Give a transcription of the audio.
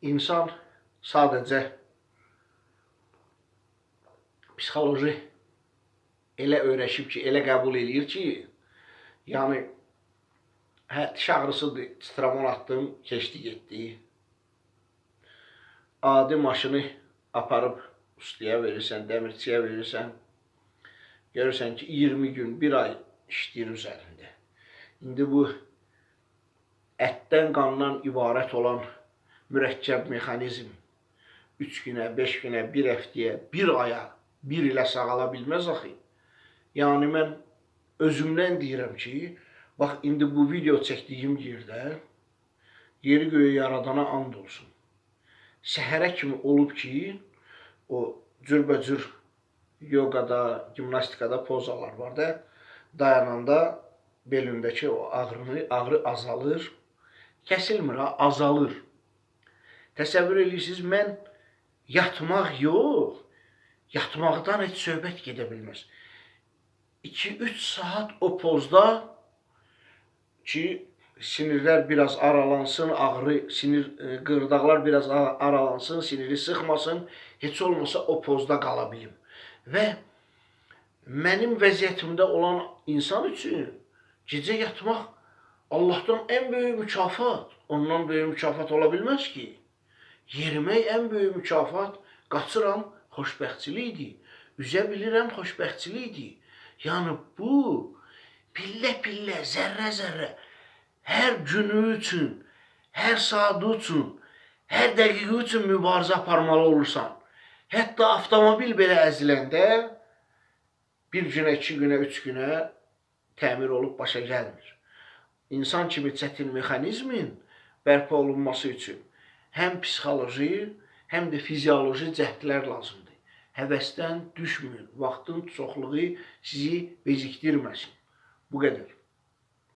İnsan sadəcə psixoloji elə öyrəşib ki, elə qəbul eləyir ki, yəni hə, diş ağrısıdır, tramol atdım, keçdi getdi. Adi maşını aparıb ustaya verirsən, dəmirçiyə verirsən. Görürsən ki, 20 gün, bir ay işləyir üzərində. İndi bu ətdən, qandan ibarət olan mürəkkəb mexanizm 3 günə, 5 günə, 1 həftəyə, 1 aya, 1 ilə sağala bilməz axı. Yəni mən özümdən deyirəm ki, bax indi bu video çəkdiyim yerdə yeri göyə yaradana and olsun. Səhərə kimi olub ki, o cürbəcür yoqada, gimnastikada pozalar var da, dayananda belindəki o ağrı azalır. Kəsilmir ha, azalır. Təsəvvür edirsiniz, mən yatmaq yox, yatmaqdan heç söhbət gedə bilməz. 2-3 saat o pozda ki, sinirlər biraz aralansın, ağrı, sinir qırdaqlar biraz aralansın, siniri sıxmasın, heç olmasa o pozda qala bilim. Və mənim vəziyyətimdə olan insan üçün gecə yatmaq Allahdan ən böyük mükafat. Ondan böyük mükafat ola bilməz ki. Yerimək ən böyük mükafat, qaçıram, xoşbəxtçilikdir. Üzə bilirəm, xoşbəxtçilikdir. Yəni bu pillə-pillə, zərrə-zərrə hər günü üçün, hər saatı üçün, hər dəqiqə üçün mübarizə aparmalı olursan. Hətta avtomobil belə əziləndə bir günə, iki günə, üç günə təmir olub başa gəlmir. İnsan kimi çətin mexanizmin bərpa olunması üçün həm psixoloji, həm də fizioloji cəhdlər lazımdır. Həvəsdən düşməyin. Vaxtın çoxluğu sizi bezikdirməsin. Bu qədər.